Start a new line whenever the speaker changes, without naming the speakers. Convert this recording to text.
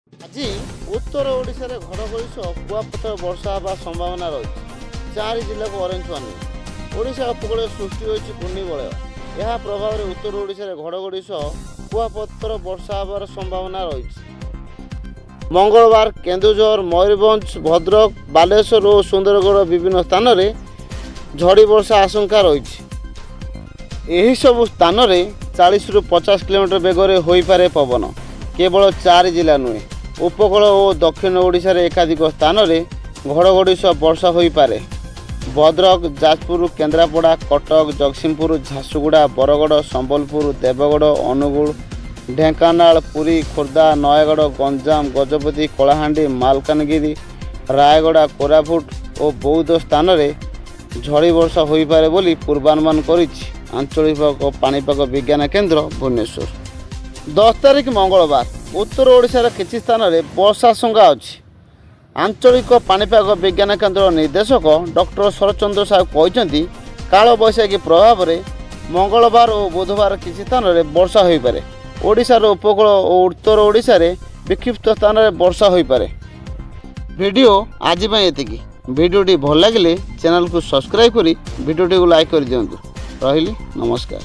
ଆଜି ଉତ୍ତର ଓଡ଼ିଶାରେ ଘଡ଼ଘଡ଼ି ସହ କୁଆପଥର ବର୍ଷା ହେବା ସମ୍ଭାବନା ରହିଛି। ଚାରି ଜିଲ୍ଲାକୁ ଅରେଞ୍ଜ ୱାର୍ଣ୍ଣିଂ। ଓଡ଼ିଶା ଉପକୂଳରେ ସୃଷ୍ଟି ହୋଇଛି ଘୂର୍ଣ୍ଣିବଳୟ। ଏହା ପ୍ରଭାବରେ ଉତ୍ତର ଓଡ଼ିଶାରେ ଘଡ଼ଘଡ଼ି ସହ କୁଆପଥର ବର୍ଷା ହେବାର ସମ୍ଭାବନା ରହିଛି। ମଙ୍ଗଳବାର କେନ୍ଦୁଝର, ମୟୂରଭଞ୍ଜ, ଭଦ୍ରକ, ବାଲେଶ୍ୱର ଓ ସୁନ୍ଦରଗଡ଼ ବିଭିନ୍ନ ସ୍ଥାନରେ ଝଡ଼ି ବର୍ଷା ଆଶଙ୍କା ରହିଛି। ଏହିସବୁ ସ୍ଥାନରେ 40ରୁ 50 କିଲୋମିଟର ବେଗରେ ହୋଇପାରେ ପବନ। କେବଳ ଚାରି ଜିଲ୍ଲା ନୁହେଁ, ଉପକୂଳ ଓ ଦକ୍ଷିଣ ଓଡ଼ିଶାରେ ଏକାଧିକ ସ୍ଥାନରେ ଘଡ଼ଘଡ଼ି ସହ ବର୍ଷା ହୋଇପାରେ। ଭଦ୍ରକ, ଯାଜପୁର, କେନ୍ଦ୍ରାପଡ଼ା, କଟକ, ଜଗତସିଂହପୁର, ଝାରସୁଗୁଡ଼ା, ବରଗଡ଼, ସମ୍ବଲପୁର, ଦେବଗଡ଼, ଅନୁଗୁଳ, ଢେଙ୍କାନାଳ, ପୁରୀ, ଖୋର୍ଦ୍ଧା, ନୟାଗଡ଼, ଗଞ୍ଜାମ, ଗଜପତି, କଳାହାଣ୍ଡି, ମାଲକାନଗିରି, ରାୟଗଡ଼ା, କୋରାପୁଟ ଓ ବୌଦ୍ଧ ସ୍ଥାନରେ ଝଡ଼ି ବର୍ଷା ହୋଇପାରେ ବୋଲି ପୂର୍ବାନୁମାନ କରିଛି ଆଞ୍ଚଳିକ ପାଣିପାଗ ବିଜ୍ଞାନ କେନ୍ଦ୍ର, ଭୁବନେଶ୍ୱର। 10 ତାରିଖ ମଙ୍ଗଳବାର ଉତ୍ତର ଓଡ଼ିଶାର କିଛି ସ୍ଥାନରେ ବର୍ଷା ଆଶଙ୍କା ଅଛି। ଆଞ୍ଚଳିକ ପାଣିପାଗ ବିଜ୍ଞାନ କେନ୍ଦ୍ର ନିର୍ଦ୍ଦେଶକ ଡକ୍ଟର ଶରତଚନ୍ଦ୍ର ସାହୁ କହିଛନ୍ତି, କାଳବୈଶାଖୀ ପ୍ରଭାବରେ ମଙ୍ଗଳବାର ଓ ବୁଧବାର କିଛି ସ୍ଥାନରେ ବର୍ଷା ହୋଇପାରେ। ଓଡ଼ିଶାର ଉପକୂଳ ଓ ଉତ୍ତର ଓଡ଼ିଶାରେ ବିକ୍ଷିପ୍ତ ସ୍ଥାନରେ ବର୍ଷା ହୋଇପାରେ। ଭିଡ଼ିଓ ଆଜି ପାଇଁ ଏତିକି। ଭିଡ଼ିଓଟି ଭଲ ଲାଗିଲେ ଚ୍ୟାନେଲକୁ ସବସ୍କ୍ରାଇବ୍ କରି ଭିଡ଼ିଓଟିକୁ ଲାଇକ୍ କରିଦିଅନ୍ତୁ। ରହିଲି, ନମସ୍କାର।